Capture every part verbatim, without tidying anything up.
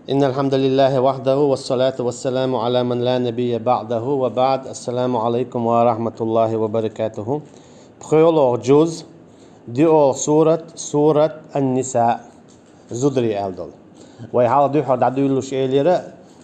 إن الحمد لله وحده والصلاة والسلام على من لا نبي بعده وبعد. السلام عليكم ورحمة الله وبركاته. ПхоьалгӀа жуз, диъолгӀа сурат, сурат Ан-Ниса, зударий аьлла дола. Вай хьалха духхьал дӀадуьйлалуш элира,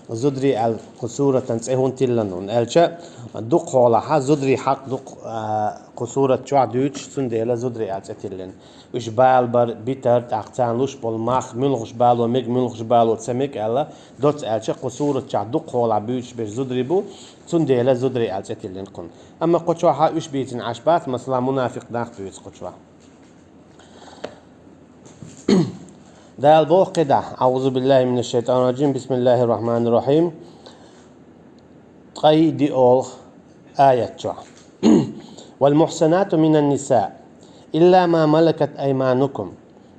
зударий аьлла кху суратан цӀе хӀунда тиллина, аьлча, дукхахьолахьа зударий хьакъ ду, а, кху сурат чохь дуьйцуш, цундела зударий аьлла цӀе тиллина. Уьш бала бар, битар, тӀаккха царна луш болу мах, муьлхаш бало мега, муьлхаш бало ца мега аьлла, доцца аьлча, кху сурат чохь дукхахьолахь буьйцуш берш зударий бу, цундела зударий аьлла цӀе тиллина кхунна. Амма кху чохьа уьш бийцина Ӏаш бац, масала, мунафикъ нах буьйцу кху чохь. Дала боху кхидӀа: أعوذ بالله من الشيطان الرجيم. بسم الله الرحمن الرحيم. Ткъе диъолгӀа аят чохь. والمحصنات من النساء إلا ما ملكت أيمانكم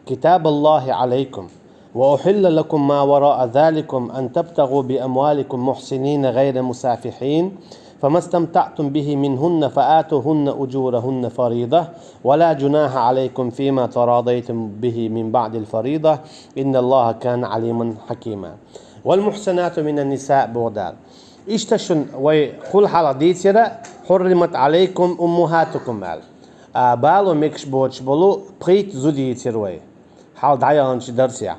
كتاب الله عليكم وأحل لكم ما وراء ذلكم أن تبتغوا بأموالكم محصنين غير مسافحين فما استمتعتم به منهن فآتوهن أجورهن فريضة ولا جناح عليكم فيما تراضيتم به من بعد الفريضة إن الله كان عليما حكيما. والمحصنات من النساء боху Дала. Иштта шуна вай кхул хьалха дийцира, حرمت عليكم أمهاتكم аьлла. А, бало мегаш боцуш болу пхийтта зуда йийцира вай хьалха дӀаяханчу дарсехь.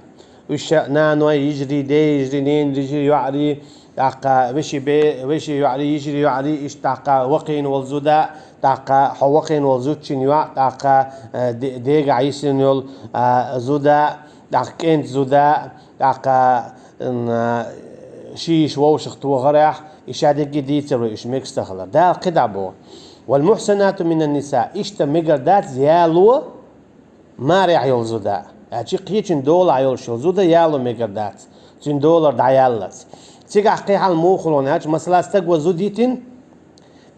Уьш ша наной, йижарий, ден йижарий, ненан йижарий, йоӀарий, тӀаккха вешин бе-, вешин йоӀарий, йижарий йоӀарий, иштта тӀаккха вакхийна волу зуда, тӀаккха хьо вакхийна волу зудчун йоӀ, тӀаккха, э, де-, дегахь йисина йолу, а, зуда, тӀаккха кӀентан зуда, тӀаккха, м, а, шиша вовшах тохарехь, и ша дерриге дийцира вай уьш мегаш ца хилар. Дала кхидӀа боху: والمحصنات من النساء, иштта мегар дац яло марехь йолу зуда. Аьлча кхечун долахь йолуш йолу зуда яло мегар дац. Цуьнан долар дӀаяллалц. Цигахь кхин хьал муха хуьлу аьлча, масала, стага зуда йитина,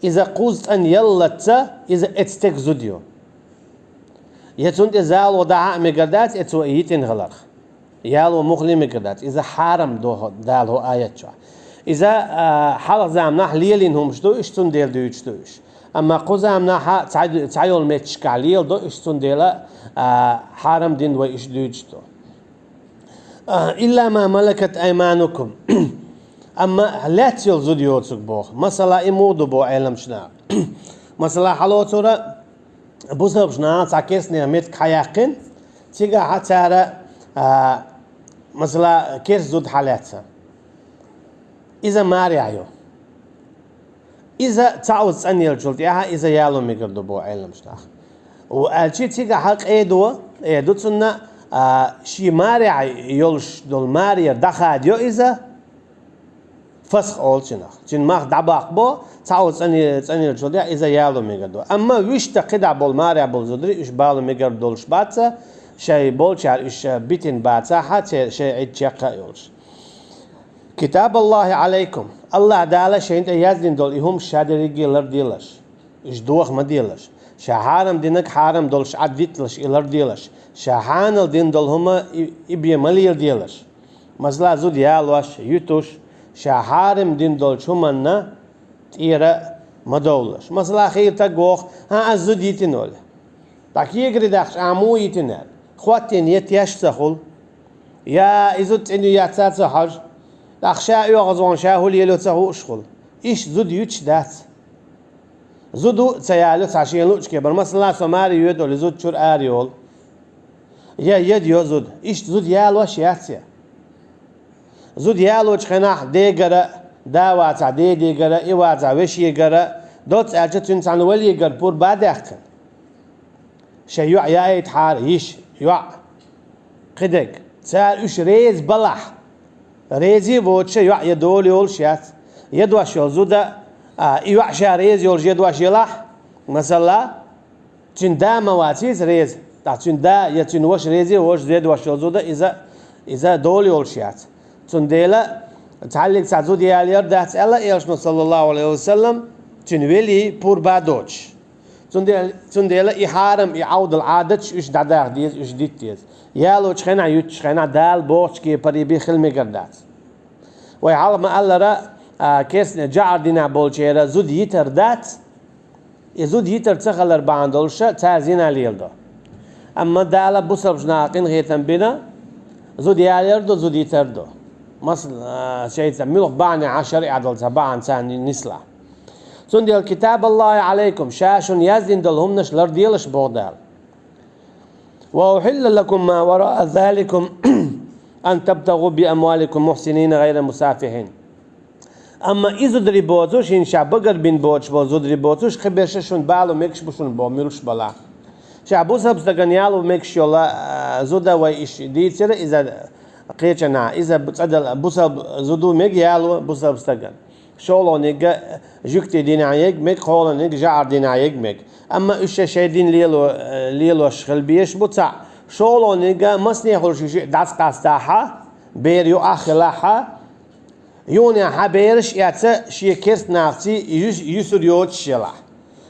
иза кхузза цӀанъяллалц, иза эцу стеган зуда ю. Я цунна тӀе зало дахьа а мегар дац, эцо и йитина хиларх. Яло муххале мегар дац. Иза хьарам ду хӀо-, Дала хӀокху аят чохь. Иза, а, хьалха заманахь лелийна хӀумаш ду уьш, цундела дуьйцуш ду уьш. Амма кху заманахьа цхьа, цхьа йолу меттигашкахь леладо уьш, цундела, а, хьарам дина вай уьш дуьйцуш ду. А, إلا ما ملكت أيمانكم. Амма лаьцна йолу зуда йоцург боху. Масала, и муха ду боху Ӏеламчу наха. Масала, хьалоцура бусалбачу наха цхьа керстанех меттиг хьаяьккхина, цигахьа цара, а, масала, керста зуда хьалаьцна. Иза марехь ю. Иза цхьаъ цӀанъеллачул тӀаьхьа иза яло мегар ду боху Ӏеламчу наха. Ву аьлчи цигахьа къедо, э, ду цунна, а, шен марехь йолуш долу маре дӀахадайо иза, фасх олу цунах. Цуьнан мах дӀабаккхабо, цхьаъ цӀане-, цӀанъеллачул тӀаьхьа иза яло мегар ду. Амма вуьшта кхидӀа болу марехь болу зударий, уьш бало мегар долуш бац, шайн болчара уьш битина бацахьа, церан шайн Ӏедда чекх а йолуш. كتاب الله عليكم. АллахӀ Дала шайна тӀе яздина долу и хӀумаш ша дерриге ларделаш. Уьш доха ма делаш. Ша хьарам динарг хьарам долуш Ӏад дитталаш и ларделаш. Ша хьанал дина долу хӀума и, и бен ма леладелаш. Масала, зуда ялош, юьтуш, ша хьарам дина долчу хӀуманна тӀера ма довлалаш. Масала, хийра стаг воху, хӀан, ас зуда йитина олий. ТӀаккха кегари даьккхича, ахь муха йитина аьлла. ХӀоттийна я теш ца хуьлу, я и зуда цӀена ю яц а ца хьожу. ТӀаккха ша оьгӀазвахана ша хӀун лелайо ца хууш хуьлу. Иштта зуда юьтуш дац. Зуда ца ялайо цхьа шена луъучу кепара. Масала, со маре йоьду олий, зуда чуьра ара йолу. Я яда йо зуда. Иштта зуда ялош яц я. Зуда ялочу хенахь дегара, да вацахь дедегара, и вацахь вешегара, доцца аьлча цуьнан цхьана валегара пурба а даьккхина. Шайн йоӀ яийта хьара, йиша, йоӀ, кхидерг. Цара уьш реза балахь, реза а воцуш, йоӀ я дола йолуш яц. Ядош йолу зуда, а, и йоӀ ша реза йолуш ядош елахь, масала, цуьнан да ма вац иза реза, ткъа цуьнан да я цуьнан ваша реза а воцуш, ядош йолу зуда иза, иза дола йолуш яц. Цундела цхьаллиг цхьа зуда ялаяр дац аьлла Элчано, саллаллаху Ӏалайхи ва саллам, цуьнан велий пурба а доцуш. Цундела, цундела и хьарам, и Ӏовдал Ӏадаташ уьш дӀадаха деза, уьш дита деза. Ялочу хенахь, юьтучу хенахь Дала бохучу кепаре бен хила мегар дац. Вай хьалха ма-аллара, а, керстане жӀар динехь болчеран зуда йитар дац, и зуда йитар ца хилар бахьана долуша цара зина леладо. Амма Дала бусалбачу наха къинхетам бина, зуда ялаяр ду, зуда йитар ду. Масала, а, шайца муьлха бахьане а шарӀа долча бахьанца нислахь. Цундела كتاب الله عليكم, ша шуна яздина долу хӀуманаш ларделаш боху Дала. وأحل لكم ما وراء ذلكم أن تبتغوا بأموالكم محصنين غير مسافحين. Амма и зударий боцуш, хӀинца ша багар бина боцуш болу зударий боцуш, кхиберш шуна бала мегаш бу шуна боху муьлш бала. Ша бусалба стагана яло мегаш йолу, а, зуда вай иштта дийцира, иза кхечанхьа, иза бу-, цӀа дала бусалба зуда мега яло бусалба стагана. ШолгӀаниг жуьгтийн дийнахь ега мега, кхоалгӀаниг жаӀар дийнахь ега мега. Амма уьш шайн дин лело-, лелош хила безаш бу цхьаъ. ШолгӀаниг массанхьа хуьлуш шиъ дӀасакъастахь, бер юкъахь хилахь, юханехьа бераш эцна шен керста нахаца юс-, юьсур йоцуш елахь.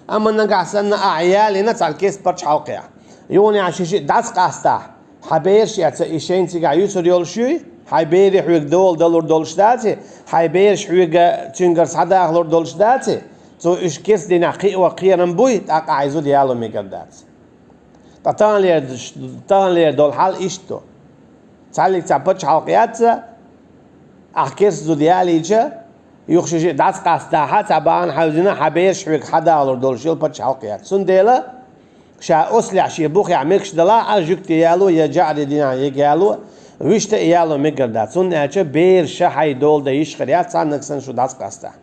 Амма нагахь санна ахь ялийна цхьана керста пачхьалкхехь, юханехьа шиъ дӀасакъастахь, хьан бераш эцна и шайна цигахь юьсур йолуш юй, хьайн берийн хьоьга дола далур долуш даций, хьайн бераш хьоьга цуьнгара схьадахалур долуш даций, цо уьш керста дийнахь кхио кхерам буй, тӀаккха ахь и зуда яло мегар дац. Ткъа таханлера, таханлера долу хьал иштта ду. Цхьаьллиг цхьа пачхьалкх яц, ахь керста зуда ялийча, юха шиъ дӀасакъастахь, цхьа бахьана хьаьвзина, хьан бераш хьоьга схьадахалур долуш йолу пачхьалкх яц. Цундела ша оццулехь шен бухехь мегаш далахь, а жуьгтийн яло я жаӀарийн дийнахь ега яло, вуьшта и яло мегар дац. ХӀунда аьлча бераш хьайн дола дан йиш хир яц, цхьаннаг санна шу дӀасакъастахь.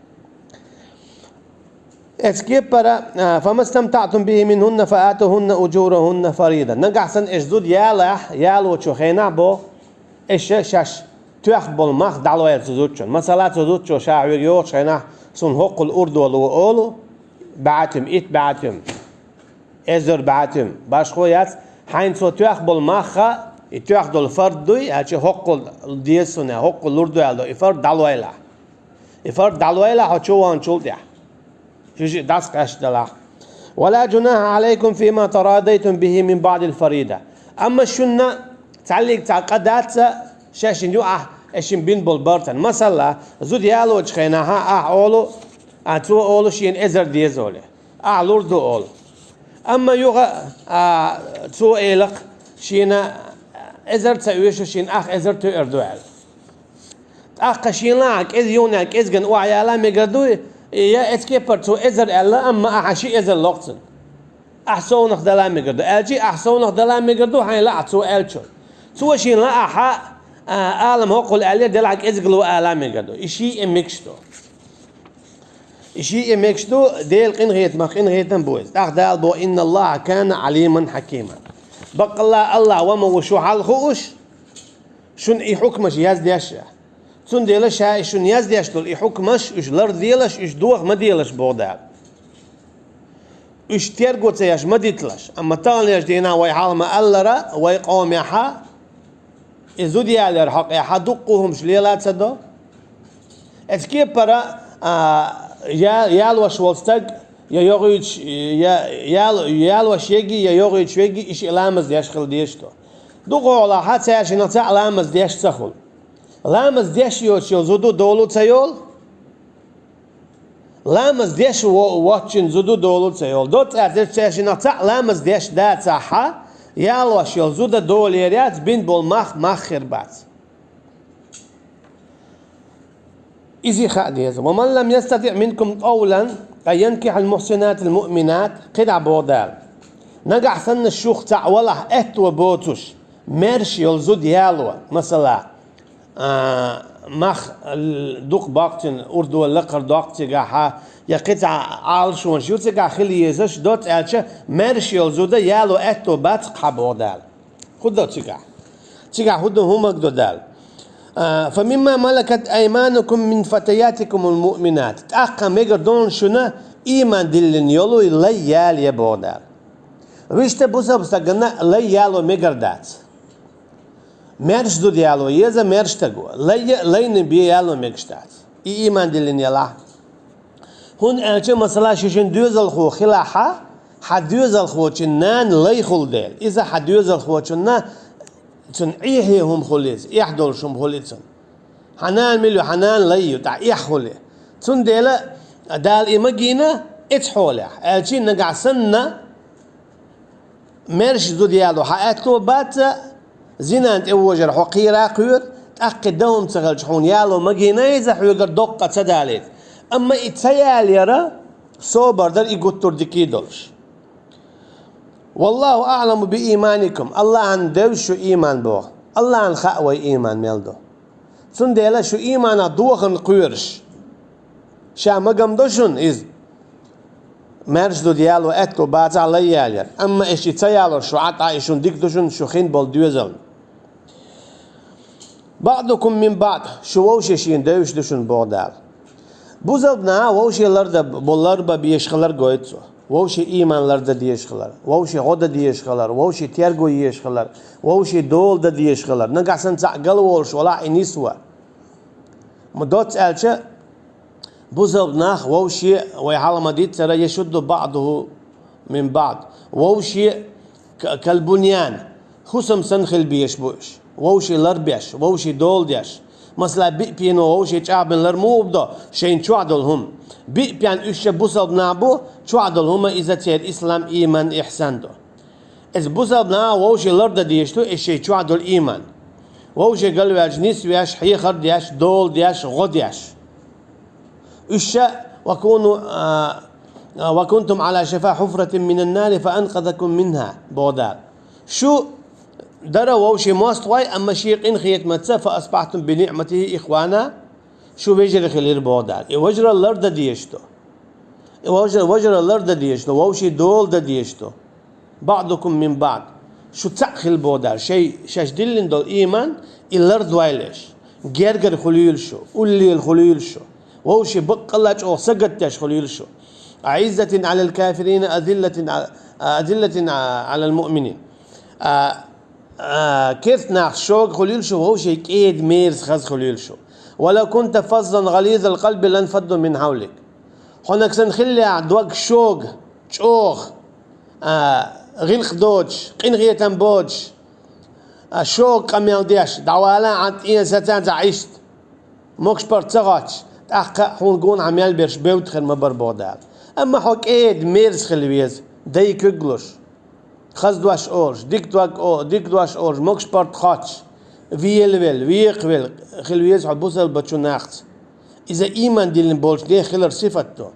Эцу кепара, а, فما استمتعتم به منهن فآتوهن أجورهن فريضة. Нагахь санна аша зуда ялахь, ялочу хенахь боху, аша шаьш тоьхна болу мах дӀалойла цу зудчунна. Масала, цу зудчо ша хьоьга йогӀучу хенахь, суна хӀоккхул урдо ло олу, бӀе туьма, итт бӀе туьма, эзар бӀе туьма, башхо яц, хьайна цо тоьхна болу мах, и тоьхна долу фард дуй, аьлча хӀоккхул деза суна, хӀоккхул лур ду аьлла, и фард дӀалойла. И фард дӀалойла хьо чу вахначул тӀаьхьа, шиъ дӀасакъаьсташ далахь. ولا جناح عليكم فيما تراضيتم به من بعد الفريضة. Амма шуна цхьаьллиг цхьа къа дац, шаьшшинна юкъахь аша шуна бина болу барт. Масала, зуда ялочу хенахь ахь олу, а, цо олу шена эзар деза олий, ахь лур ду олу. Амма юха, а, цо элира, шена эзар ца оьшу, шена ахь эзар тоьар ду аьлла. ТӀаккха шена ахь кӀезиг юханехьа кӀезиган охьаяла мегар дуй, я эцу кепара цо эзар аьлла, амма ахьа ши эзар ло-кх цунна. Ахь совнах дала мегар ду. Аьлча ахь совнах дала мегар ду, хьайна лаахь цо аьллачун. Цо шена лаахь, а, алам хӀоккхул аьллера, делахь кӀезиг ло ала мегар ду. И шиъ а мегаш ду. И шиъ а мегаш ду, Делан къинхетамах къинхетам бу иза. ТӀаккха Дала боху: إن الله كان عليما حكيما. Баккъалла АллахӀ ва ма ву шу хьал хууш, шуна и хьукмаш яздеш а. Цундела ша и шуна яздеш долу и хьукмаш, уьш ларделаш, уьш доха ма делаш, боху Дала. Уьш терго ца еш ма диталаш. Амма таханлерчу дийнахь вай хьалха ма-аллара, вай къомехьа, и зуда ялор хьокъехьа дуккха хӀумаш лела ца до. Эцу кепара, а, я-, ялош волу стаг, я йогӀуьйтуш, я ял-, ялош еги, я йогӀуьйтуш веги, и шиъ ламаз деш хила дезаш ду. Дукхахьолахьа цаьршиннах цхьаъ ламаз деш ца хуьлу. Ламаз деш йоцуш йолу зуда долу ца йолу. Ламаз деш во-, воцчун зуда долу ца йолу. Доцца аьлча цаьршиннах цхьаъ ламаз деш дацахьа, ялош йолу зуда долу яц, бина болу мах мах хир бац. Иза хаа деза. ومن لم يستطع منكم طولا أن ينكح المحصنات المؤمنات, кхидӀа боху Дала. Нагахь санна шух цхьаъ валахь аьтто боцуш, маьрша йолу зуда яло, масала, а, мах л-, дукха боккхуш, урдо лакхара доккху цигахьа, я кхин цхьа Ӏалашонаш ю цигахь хила езаш, доцца аьлча, маьрша йолу зуда яло аьтто бац-кх хьан, боху Дала. ХӀун до цигахь? Цигахь хӀун до, хӀун магадо Дала? А, فمما ملكت أيمانكم من فتياتكم المؤمنات. ТӀаккха мегар ду шуна ийман диллина йолу лай яле, боху Дала. Вуьшта бусалба стагана лай яло мегар дац. Маьрша зуда яло еза маьрша стаго. Лай а лайна бен яло мегаш дац, и ийман диллина ялахь. ХӀунда аьлча, масала, ши шин доьзалхо хилахьа, хьан доьзалхочун нана лай хуьлу дела. Иза хьан доьзалхочунна, цунна эхь хӀума хуьлу иза, эхь долуш хӀума хуьлу и цунна. Хьан нана мила ю, хьан нана лай ю, тӀаккха эхь хуьлу. Цундела Дала и магийна эцу хьолехь. Аьлча нагахь санна, маьрша зуда яло хьан аьтто бац, зинан тӀе вожар хьо кхера а кхоьру, ТӀаккха дан хӀума ца хилча, хьуна яло магийна иза, хьоьгара доккха ца далийта. Амма и ца ялаяр собар дар, и гуттар дика долаш. «Валлаху аъламу би ийманикум». Аллахьан девза шу ийман боху. Аллахьан хаьа вай ийман мел ду. Цундела шу ийманах дохарна кхоьруш. Ша магам до шуна иза. Маьрша зуда яло аьтто бацахь лай ялаяр. Амма и ша ца ялош шу Ӏа тӀа, и шуна дика ду шуна, шу хин болу доьзална. «Баъдукум мин баъд», шу вовшийн шена девзаш ду шуна, боху Дала. Бусалба наха вовшийн лардан, бо ларбан безаш хилар гойту цо. Вовшийн ийман лардан дезаш хилар, вовшийн гӀо дан дезаш хилар, вовшийн терго езаш хилар, вовшийн дола дан дезаш хилар. Нагахь санна цхьаъ галволуш валахь, и нисво. Ма доцца аьлча, бусалба нах вовшийн, вай хьалха ма-дийццара, «яшудду баъдуху мин баъд». Вовшийн к-, калбуньян, хӀусам санна хила безаш бу уьш. Вовшийн ларбеш, вовшийн дола деш. Масала, биъ пено вовшийн чӀагӀбина лар муха бу до, шайна чохь долу хӀума. Биъ пен уьш ша бусалба нах бу, чохь долу хӀума иза церан ислам, ийман, ихсан ду. Иза бусалба наха вовшийн лардан дезаш ду, иза шайн чохь долу ийман. Вовшийн галваьлча нисвеш, хьехар деш, дола деш, гӀо деш. Уьш ша: «Ва куну, а, а, ва кунтум ала шафа хуфратин минан нари фа анкъазакум минха», боху Дала. Шу дара вовшийн мостагӀой, амма шен къинхетамца, «фа асбахтум би ниъматихи ихвана», шу вежарий хилира, боху Дала. И вежаралла лардан дезаш ду. И вежа-, вежаралла лардан дезаш ду, вовшийн дола дан дезаш ду. «Баъдукум мин баъд». Шу цхьаъ хила, боху Дала, шай, шаьш диллина долу ийман, и лардойла аш. Гергара хуьлийла шу, уллера хуьлийла шу. Вовшийн баккъалла чӀогӀа сагатдеш хуьлийла шу. «Аъиззатин алал кафирина, азиллатин а-, азиллатин а-, алал муъминин». А, а, керста нах шога хуьлийла шу, вовшийн кӀеда, мерза, хаза хуьлийла шу. «Ва лав кунта фаззан гӀализал къалби ланфадду мин хьавлик». Хьо нагахь санна хиллехь дог шога, чӀогӀа, а, гӀиллакх доцуш, къинхетам боцуш, а, шога къамел деш, дӀавала Ӏан тӀе сацан цхьа иштта, могуш-паргӀат ца хоттуш, тӀаккха хьуна гонахьа мел берш бевдда хир ма бара, боху Дала. Амма хьо кӀеда, мерза хила веза, дай куьг луш, хаза дош олуш, дика дог о-, дика дош олуш, могуш-паргӀат хоттуш, велавелла, векхавелла хила веза хьо бусалбачу нахаца. Иза ийман диллина болчу нехан хилар сифат ду.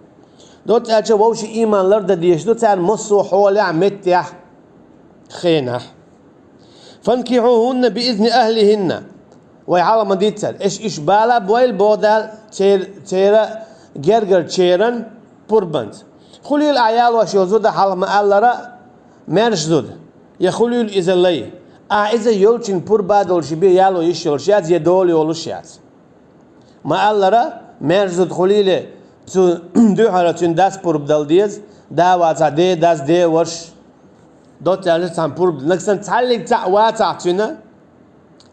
Доцца аьлча, вовшийн ийман лардан дезаш ду цара массо а хьолехь, меттехь, хенахь. «Фанкихьухунна би изни ахлихинна». Вай хьалха ма-дийццара, аш уьш бала а бойла, боху Дала, цер-, церан гергарчеран пурбанца. Хуьлийла ахь ялош йолу зуда, хьалха ма-аллара, маьрша зуда, я хуьлийла иза лай. Ахь иза йолчун пурба а долуш бен яло йиш йолуш яц, я дола йолуш яц. Ма-аллара, маьрша зуда хуьлийла, цу дуьхьара цуьнан дас пурба дала деза, да вацахь, ден дас, ден ваша. Доцца аьлча, цхьана пурба, нагахь санна цхьаллиг цхьаъ вацахь цуьнан,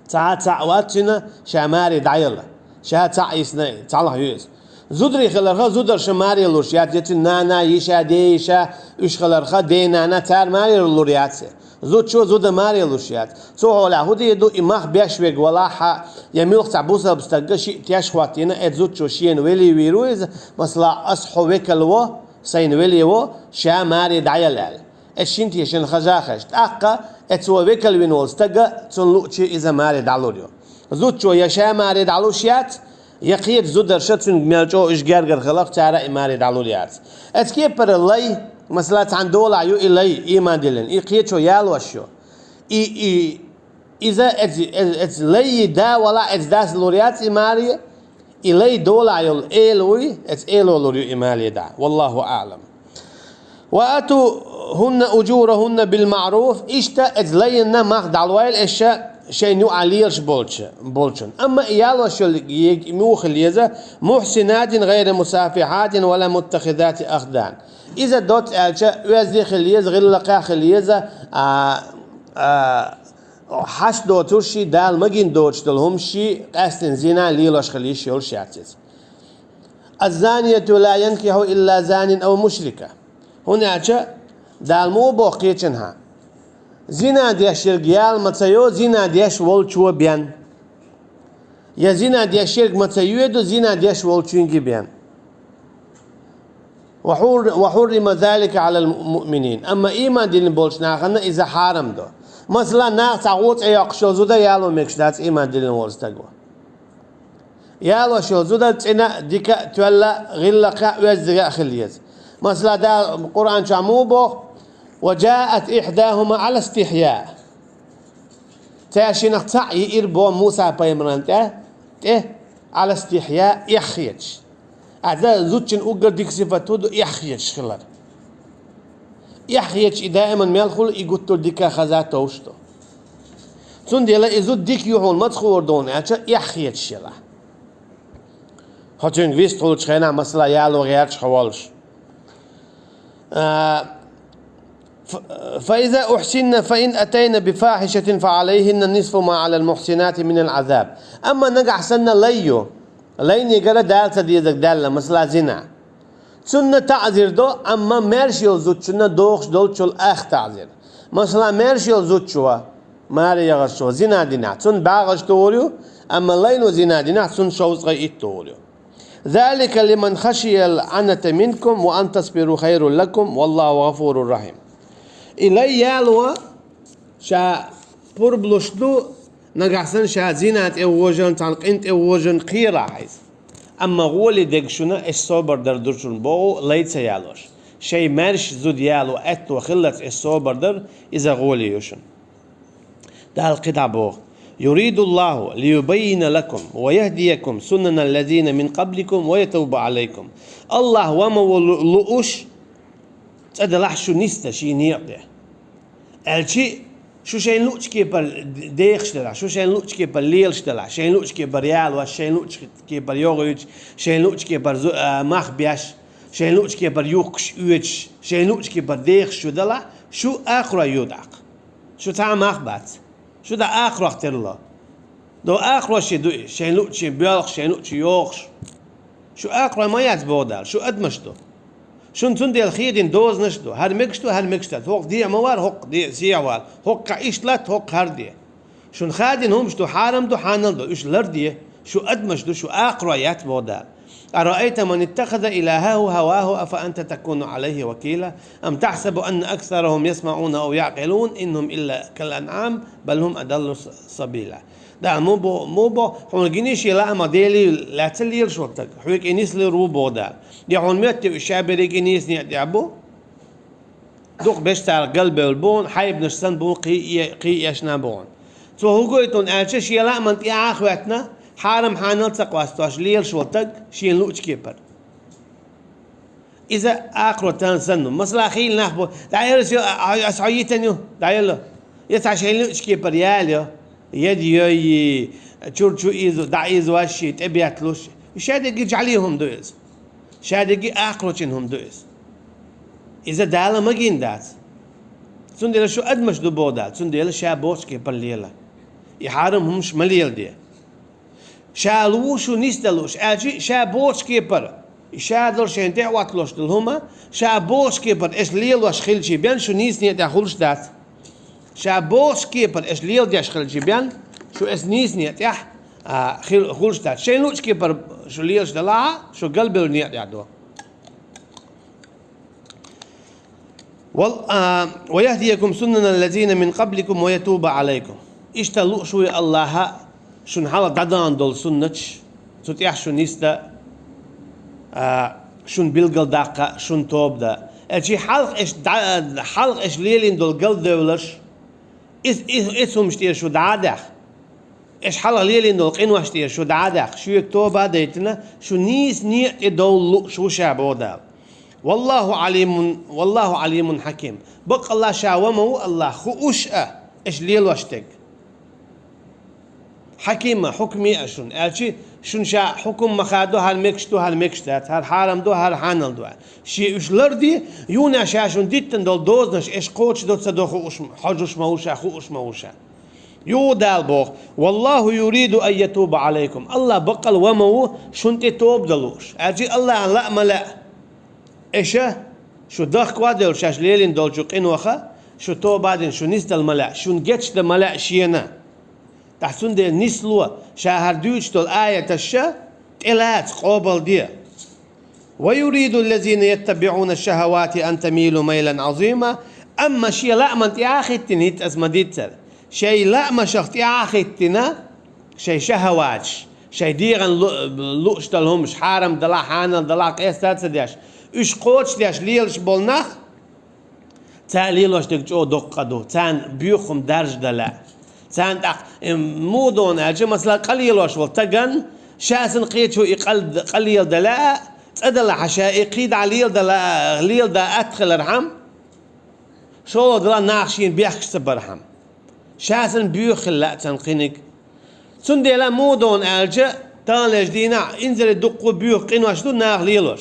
цхьа а цхьаъ вац цуьнан ша маре дӀаяла. Ша цхьаъ йисна, цхьалха ю иза. Зударий хиларха, зударша маре луш яц, я цуьнан нана, йиша, ден йиша, уьш хиларха, ден нана, цара маре лур яц. Зудчо зуда маре луш яц. Цу хьолехь хӀун дийр ду, и мах беш верг валахь а, я муьлхха цхьа бусалба стагга шиъ теш хӀоттийна, эцу зудчо шена велий вийр ву иза, масала, ас хьо векал во, сайна велий во, ша маре дӀаяла аьлла. Эцу шина тешан хаза хезча, тӀаккха эцо векал вина волу стага, цунна луъуче иза маре дӀалур ю. Зудчо я ша маре дӀалуш яц, я кхечу зударша, цуьнга мел чӀогӀа уьш гергара хиларх, цара и маре дӀалур яц. Эцу кепара лай, масала, цхьана долахь ю и лай, ийман диллина, и кхечо ялош ю. И, и, иза эцу, эцу, эцу лайи да валахь, эцу дас лур яц и маре, и лай долахь йолу эла вуй, эцу эло лур ю и маре дӀа. Валлаху аълам. «Ва атухунна уджурахунна бил маъруф», иштта эцу лайна мах дӀалойла аш шайна юкъахь лелаш болчу, болчун. Амма и ялош йолу ег муха хила еза: «мухсинатин гӀайра мусафихатин ва ла муттахизати ахдан». Иза доцца аьлча, оьзда хила еза, гӀиллакхехь хила еза, а, а, хьашт доцурш, Дала магийна доцуш долу хӀумаш, къаьсттина зина лелош хила йиш йолуш яц иза. «Аз-занияту ла янкихьу илла занин ав мушрика». ХӀунда аьлча Дала муха боху кхечанхьа: «Зина деш ерг яла ма ца йо, зина деш волчо бен». Я зина деш ерг ма ца йоьду, зина деш волчуьнга бен. «Ва хьур-, ва хьуррима залика алал муъминин». Амма ийман диллина болчу нахана иза хьарам ду. Масала, наха цхьа гӀо цӀе йоккхуш йолу зуда яло мегаш дац ийман диллина волу стаго. Ялош йолу зуда цӀена а, дика а, тоьлла а, гӀиллакхехь а, оьздангаллехь а хила еза. Масала, Дала Къуръан чохь муха боху: «وجاءت إحداهما على استحياء». Цаьршиннах цхьаъ йиира боху Муса-пайхамарна тӀе, тӀе, على استحياء, эхь хеташ. Аса зудчун уггар дика сифат хӀун ду, эхь хеташ хилар. Эхь хеташ и даиман мел хуьлу, и гуттар а дика хаза товш ду. Цундела и зуда дика ю хьуна, маца хуур ду хьуна аьлча, эхь хеташ елахь. Хьо цуьнга вистхуьлучу хенахь, масала, яло гӀерташ хьо волуш. А, ф-, «فإذا أحصن فإن أتين بفاحشة فعليهن نصف ما على المحصنات من العذاب». Амма нагахь санна лай ю, лайнегара Дала ца дезарг даьлла, масала, зина. Цунна таӀзир до, амма маьрша йолу зудчунна дохуш долчул ах таӀзир. Масала, маьрша йолу зудчо, маре яхарчо, зина динехь, цунна бӀе гӀаш тухур ю, амма лайно зина динехь, цунна шовзткъе итт тухур ю. «ذلك لمن خشي العنة منكم وأن تصبروا خير لكم والله غفور رحيم». И лай яло ша пурба луш ду, нагахь санна ша зина тӀе вожан, цхьана къин тӀе вожан кхерахь иза. Амма гӀоле дерг шуна, аш собар дар ду шуна боху, лай ца ялош. Шайн маьрша зуда яло аьтто хиллалц аш собар дар, иза гӀоле ю шуна. Дала кхидӀа боху: «يريد الله ليبين لكم ويهديكم سنن الذين من قبلكم ويتوب عليكم». АллахӀ ва ма ву лу-, лууш, цӀа делахь шу нисдан шен некъа тӀе. Аьлчи, шу шайн луъучу кепара дехаш делахь, шу шайн луъучу кепара лелаш делахь, шайн луъучу кепара ялош, шайн луъучу кепара йогӀуьйтуш, шайн луъучу кепара зу-, а, мах беш, шайн луъучу кепара юхкуш оьцуш, шайн луъучу кепара дехаш шу делахь, шу акхарой ю тӀаккха. Шу цхьа а мах бац. Шу дӀа акхарох терло. До акхаро шен ду и, шайн луъучу шен боьлхуш, шайн луъучу йогӀуш. Шу акхарой ма яц, боху Дала, шу адамаш ду. Шуна цундела хедина дозанаш а ду. ХӀара мегаш ду, хӀара мегаш дац. ХӀокху дехьа ма вара, хӀокху де-, сехьа вала. ХӀокху кхаъ иштта латта, хӀокху хӀара де. Шуна хадина хӀумаш ду, хьарам ду, хьанал ду. Уьш ларде. Шу адамаш ду, шу акхарой яц, боху Дала. «أرأيت من اتخذ إلهه هواه أفأنت تكون عليه وكيلا أم تحسب أن أكثرهم يسمعون أو يعقلون إن هم إلا كالأنعام بل هم أضل سبيلا». Дала муха бо-, муха бо, хьуна гиний шен лаамах Деле лаьцна лелаш волу стаг, хьоьга и нислур ву, боху Дала. Я хьуна моьтту уьш, ша берриге а нийса некъа тӀехь бу? Дукха берш царах галбевлла бу хьуна, хьайбанаш санна бу хьуна, кхин э-, кхин эшна бу хьуна. Цо хӀун гойту хьуна аьлча, шен лааман тӀаьхьа а хӀоьттина, хьарам хьанал а ца къостош лелаш волу стаг шена луъучу кепара. Иза акхаро тан санна. Масала, хийла нах бу, дӀаелла ас йо, а, а, ас хьо йитина ю, дӀаелла. Я цхьа шайн луъучу кепара яла йо, яд йой, чур чу иза, дӀаиза ваш ши, тӀебетталуш. Ша дерриге жӀаьлин хӀума ду иза. Ша дерриге акхарочун хӀума ду иза. Иза Дала магийна дац. Цундела шу адамаш ду, боху Дала, цундела ша бохучу кепара лела. И хьарам хӀумаш ма леладе. Ша лу шу нисдан лууш, аьлчи ша бохучу кепара. И ша долу шайн тӀе а отталуш долу хӀума, ша бохучу кепара аш лелош хилчи бен шу нийса некъа тӀехь хуьлуш дац. Ша бохучу кепара аш леладеш хилчи бен шу аш нийса некъа тӀехь, а, хил-, хуьлуш дац. Шайн луъучу кепара шу лелаш делахь а, шу галбевлла некъа тӀехь ду. Вал-, а, «ويهديكم سنن الذين من قبلكم ويتوب عليكم». Иштта лууш ву АллахӀа шуна хьалха дӀадахана долу суннаташ, цу тӀехь шу нисдан, а, шуна билгалдаккха, шуна тоба дан. Аьлчи хьалха аш дӀа-, хьалха аш лелийна долу галдевлларш, Иза, иза, иза хӀумаш тӀера шу дӀа а даьхна, аш хьалха лелийна долу къинош тӀера шу дӀа а даьхна, шуьга тоба а дайтина, шу нийса некъа тӀе довла лууш ву ша, боху Дала. «والله عليم، والله عليم حكيم». Баккъалла ша ва ма ву АллахӀ, хууш а, аш лелош дерг. Хьаким а, хьукме а шуна, аьлчи шуна ша хьукум ма хадо, хӀара мегаш ду, хӀара мегаш дац, хӀара хьарам ду, хӀара хьанал ду аьлла. Шен уьш ларде, юха ша шуна диттина долу дозанаш аш кхочушдо ца до хууш, хьожуш ма ву ша, хууш ма ву ша. Юха Дала боху: «والله يريد أن يتوب عليكم». АллахӀ баккъалла ва ма ву шуна тӀе тоба дан лууш. Аьлчи АллахӀан лаа ма лаьа. Аша, шу дахка а девлла шаьш лелийна долчу къинойх, шу тоба а дина, шу нисдала ма лаьа, шуна гечдан ма лаьа шена. ТӀаккха цундела нисло, ша хӀара дуьйцуш долу аяташ ша тӀелаца, къобалде. «ويريد الذين يتبعون الشهوات أن تميلوا ميلا عظيما». Амма шен лааман тӀаьхьа а хӀиттина, хӀинца аса ма-дийццара, шайн лаамашах тӀаьхьа а хӀиттина, шайн шахӀаваташ, Шайн дегӀан лу-, лууш долу хӀумаш, хьарам далахь, хьанал далахь, къеста а ца деш, уьш кхочушдеш лелаш болу нах, цара лелош дерг чӀогӀа доккха ду, царна боьха хӀума даржадан лаьа. Царна тӀаккха, э, муха ду аьлча, масала, къа лелош волу стагана, ша санна кхечо и къа, къа леладан лаьа, цӀа далахь ша и кхидӀа леладан лаьа, леладан атта хилархьама, шолгӀа далахь нах шена бехкаш ца бархьама. Ша санна боьха хила лаьа царна кхиниг. Цундела муха ду аьлча, таханлерчу дийнахь инзаре дуккха боьха къинош ду наха лелош.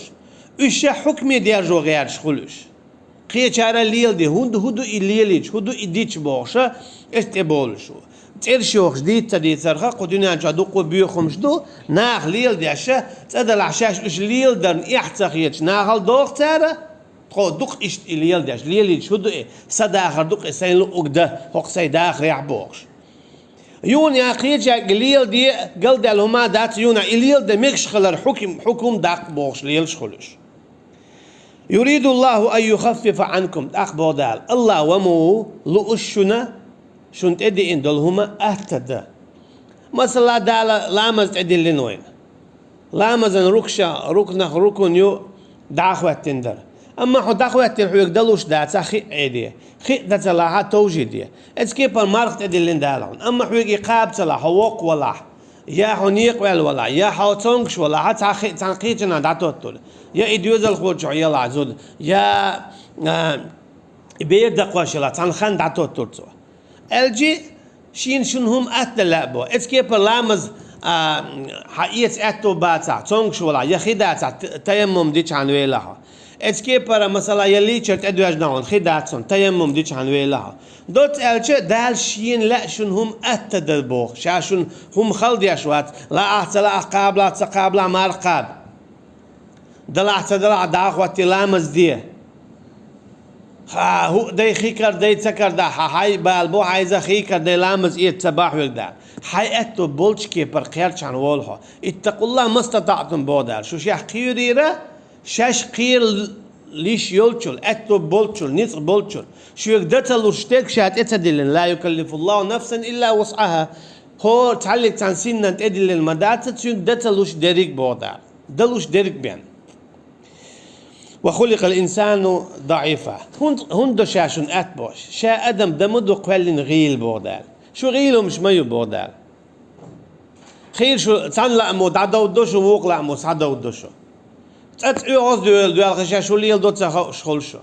Уьш ша хьукме держо гӀерташ хуьлу уьш. Кхечара леладе, хӀунда, хӀун ду и лелийча, хӀун ду и дича бохуша, эс тӀеболуш ву. ЦӀераш йохуш дийца ца дийцарха, кху дуьнен чохь дуккха боьха хӀумаш ду, наха леладеш, цӀа далахь шаьш уьш леладарна эхь ца хеташ, нахала доху цара, тхо дукха иштта и леладеш, лелийча хӀун ду и, сан дахар ду-кх и, сайн луъург дан, хӀокху сайн дахарехь бохуш. Юна я кхечаьрга леладе, галдаьлла хӀума дац, юна и леладан мегаш хилар хьукум, хьукум даккха бохуш лелаш хуьлуш. Юридуллаху ан юхаффифа анкум, тӀаккха боху Дала, Аллах ва ма ву, лууш шуна, шуна тӀедиъна долу хӀума атта дан. Масала, Дала ламаз тӀедиллина вайна. Ламазан рукша, рукнах рукун ю дӀа а хӀоьттина дара. Амма хьо дӀахӀоьттина хьоьга далуш дацахь хиъ Ӏеде, хиъ дан ца лахь а товжий де. Эцу кепара марха тӀедиллина Дала хьуна. Амма хьоьга и кхаба ца лахь, хьо воккха валахь, я хьо некъаваьлла валахь, я хьо цомгуш валахь, цхьа хи-, цхьана кхечанхьа дӀатоттур, я и доьзалхочохь елахь зуда, я, а, и бер дакхош елахь, цхьана хан дӀатоттур цо. Аьлчи, шена шуна хӀума атта дан лаьа боху. Эцу кепара ламаз, а, хьан эца аьтто бацахь, цомгуш валахь, я хи дацахь, т-, таяммум дичахьана велахь хьо. Эцу кепара, масала, я лийчар тӀедоьжна хьуна, хи дац хьуна, таяммум дичахьана велахь хьо. Доцца аьлча, Дала шена лаьа шуна хӀума атта дан боху. Ша шуна хӀума хала деш вац, лаахь ца лаахь, кхабалахь ца кхабалахь, марха кхаба. Далахь ца далахь, дӀа а хӀоттий ламаз де. Ха, хӀуъа дай, хи карадай, ца карадахь, хьан хьай бала бу, хьайза хи карадай ламаз эца ца бахь хьоьга Дала. Хьайн аьтто болчу кепара кхерчахьана волу хьо. Иттакъуллах мастатаътум боху Дала. Шу шех кхоьрийра, шаьш кхералиш йолчул, аьтто болчул, ницкъ болчул. Шоьга дан ца луш дерг ша тӀе ца диллина. Ла юкаллифуллаху нафсан илла вусъаха. ХӀора цхьаллиг цхьана синнан тӀедиллина ма дац, цуьнга дан ца луш дерриг боху Дала. Далуш дерг бен. Ва хуликъал инсану даифа. ХӀунда, хӀунда ша шуна атта бохуш? Ша адам дан ма ду кхоьллина гӀийла боху Дала. Шу гӀийла хӀумаш ма ю боху Дала. Хийра шу цхьана лаамо дӀадовдо шу, вукху лаамо схьадовдо шу. ЦӀа-цӀа оьгӀаз доьлла доьлхий ша шу леладо ца хууш хуьлу шу.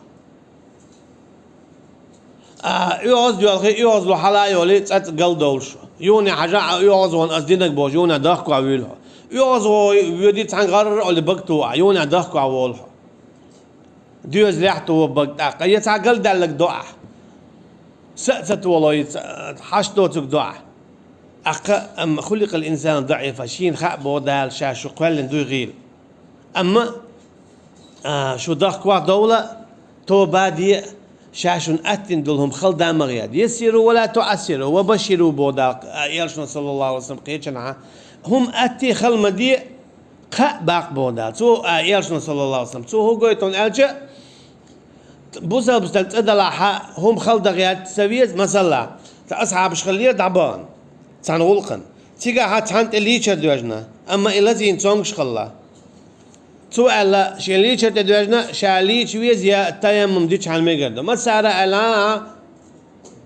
А, оьгӀаз доьлхий, оьгӀазло хьала а йолий, цӀа-цӀа галдовлуш. Юна хьажа а оьгӀаз вон ас динарг бохуш, юна дахкахь вуьйлу хьо. ОьгӀаз вой воьдий цхьаьна гӀарра а оли бага туху ахь, юна дахкахь волу хьо. Доьзалехь а туху бага тӀаккха. Я цхьа галдаьлларг до ахь. Са а ца толой, ца-, хьашт доцург до ахь. ТӀаккха, амма хуликъал инсану даифа, шена хаьа боху Дала, ша шу кхоьллина дуй гӀийла. Амма, а, шу дахкахь довла, тоба де, ша шуна аттина долу хӀума хала дан ма гӀерта. Яссиру ва ла туӀассиру, ва башширу боху Дала, а, элчано, саллаллаху алейхи ва саллям, кхечанхьа. ХӀума атте, хала ма де, кхаъ баккха боху Дала. Цо, а, элчано, саллаллаху алейхи ва саллям, цо хӀун гойту аьлча, бусалба стаг цӀа далахь, хӀума хала дан гӀерта ца веза, масала, цхьа асхьабаш хиллера дӀабахана цхьана гӀуллакхана. Цигахь цхьанна тӀе лийчар доьжна, амма и лазийна цомгуш хилла. Цо аьлла, шен лийчар тӀе доьжна, ша лийча веза я таяммум дичахьана мегар ду. Массара аьлла, а, а,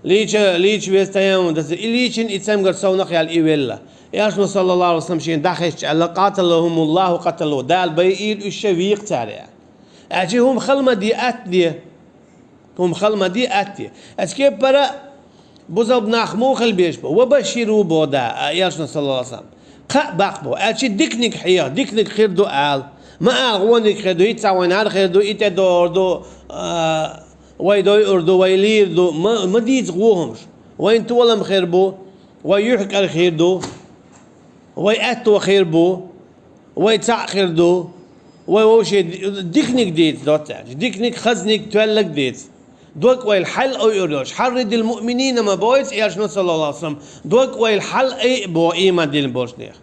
лийча, лийча веза таяммум дац. И лийчина, и цамгар совнах яьлла, и велла. Элчано, саллаллаху алейхи ва саллям, шена дӀахезча аьлла, къаталахумуллаху къаталу. Дала байийла уьш, ша вийкха цара. Аьлча хӀума хала ма де, атта де. ХӀума хала ма де, атта де. Эцу кепара бусалба нах муха хила безаш бу? Ва башширу боху Дала, а, элчано, саллаллаху алейхи ва саллям. Кхаъ баккха боху. Аьлча диканиг хьеха, диканиг хир ду ала. Ма ала, вониг хир ду, хӀинца вайн хӀара хир ду, и тӀедогӀур ду, а, вай дойур ду, вай лийр ду. Ма, ма дийца гӀо хӀумаш. Вайн толам хир бу, вай юьхькӀар хир ду, вай аьтто хир бу. Вай цхьаъ хир ду, вай вовше диканиг дийца доцца аьлча, диканиг, хазниг, тоьллаг дийца. Дог-ойла хьал а ойур йолуш, хьарридил муъминина ма боху элчано, саллаллаху алейхи ва саллям, дог-ойла хьал а ай а боху ийман диллина болчу нехан.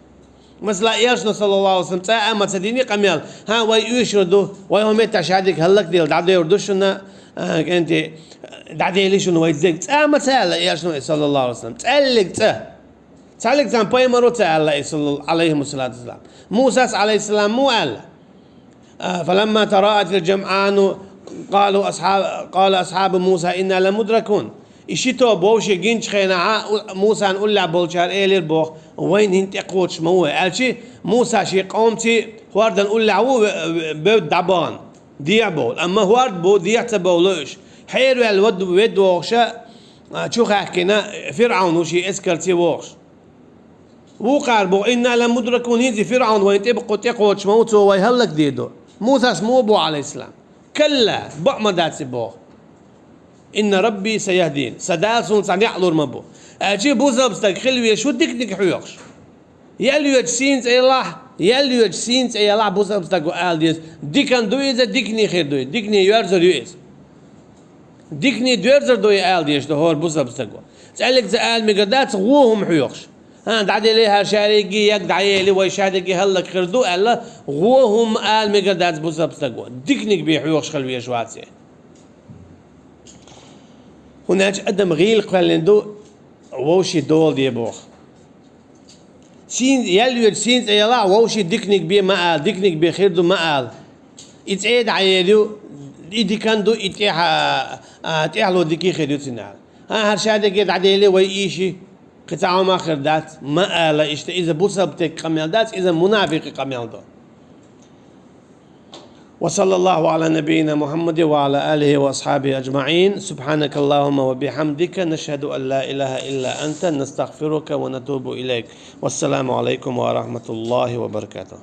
Масала, элчано, саллаллаху алейхи ва саллям, цкъа а ма ца дини къамел, хӀан, вай оьшур ду, вай хӀун меттехь шадерг хӀаллакдела дӀадевр ду шуна, а, кӀентий, дӀадели шуна вай дерг. Цкъа а ма ца аьлла элчано, саллаллаху алейхи ва саллям, цкъа аьллиг цкъа. Цхьаллигцан пайхамаро ца аьлла, и саллал-, алейхимуссалату вассалам. Мусас, алейхиссалам, мо аьлла: «А, фаламма тараат аль-джамъану, къалу асхьаб-, къала асхьабу Муса инна ламудракун». И ши тоба вовший гинчу хенахь, у-, Мусан уллехь болчара элира боху: «Вайна хӀинца тӀекхочуш ма ву вай». Аьлчи, Муса шен къомций хӀордан уллехь ву ве-, ве-, бевдда дӀабахана, дехьа бовлу. Амма хӀорд бу, дехьа ца бовлу уьш. Хьераваьлла вад-, ведда вогӀуша, а, чу хаьхкина, ФирӀаун ву шен эскарций вогӀуш. Вукхара боху: «Инна ламудракун», хӀинца ФирӀаун вайна тӀе-, тӀекхочуш ма ву, цо вай хӀаллакдийр ду. Мусас мо боху, алейхиссалам: «Калла, бакъ ма дац и», боху. «Инна рабби саяхдин», сан Дала суна цхьа некъ лур ма бу. Аьлчи бусалба стаг хила везаш ву диканиг хьоьхуш. Ял йоьдучу сийна цӀе ялахь, ял йоьдучу сийна цӀе ялахь бусалба стаго ала деза: «Диканиг ду иза, диканиг хир ду иза, диканиг йоьрзур ю иза». Диканиг доьрзур ду и ала дезаш ду хӀора бусалба стаго. ЦӀаьллиг ца ала мегар дац гӀо хӀума хьоьхуш. ХӀан, дӀаделе хӀара шаригге, яга дӀаели, вай шадерриге хӀаллак хир ду аьлла, гӀо хӀума ала мегар дац бусалба стаго. Диканиг бен хьоьхуш хила везаш вац и. ХӀунда аьлча адам гӀийла кхоьллина ду, вовшийн дола де боху. Сийна, ял йоьдучу сийна цӀе ялахь, вовшийн диканиг бен ма ала, диканиг бен хир ду ма ала. И цӀе дӀаелла ю, и диканиг ду, и тӀехь-, а, тӀехьало дика хир ю цуьнан. ХӀан, хӀара шадерриге дӀаделе вай ийши, кхин цхьа хӀума хир дац, ма ала иштта, иза бусалба стеган къамел дац, иза мунафикъийн къамел ду. وصلى الله على نبينا محمد وعلى آله وأصحابه أجمعين. سبحانك اللهم وبحمدك، نشهد أن لا إله إلا أنت، نستغفرك ونتوب إليك. والسلام عليكم ورحمة الله وبركاته.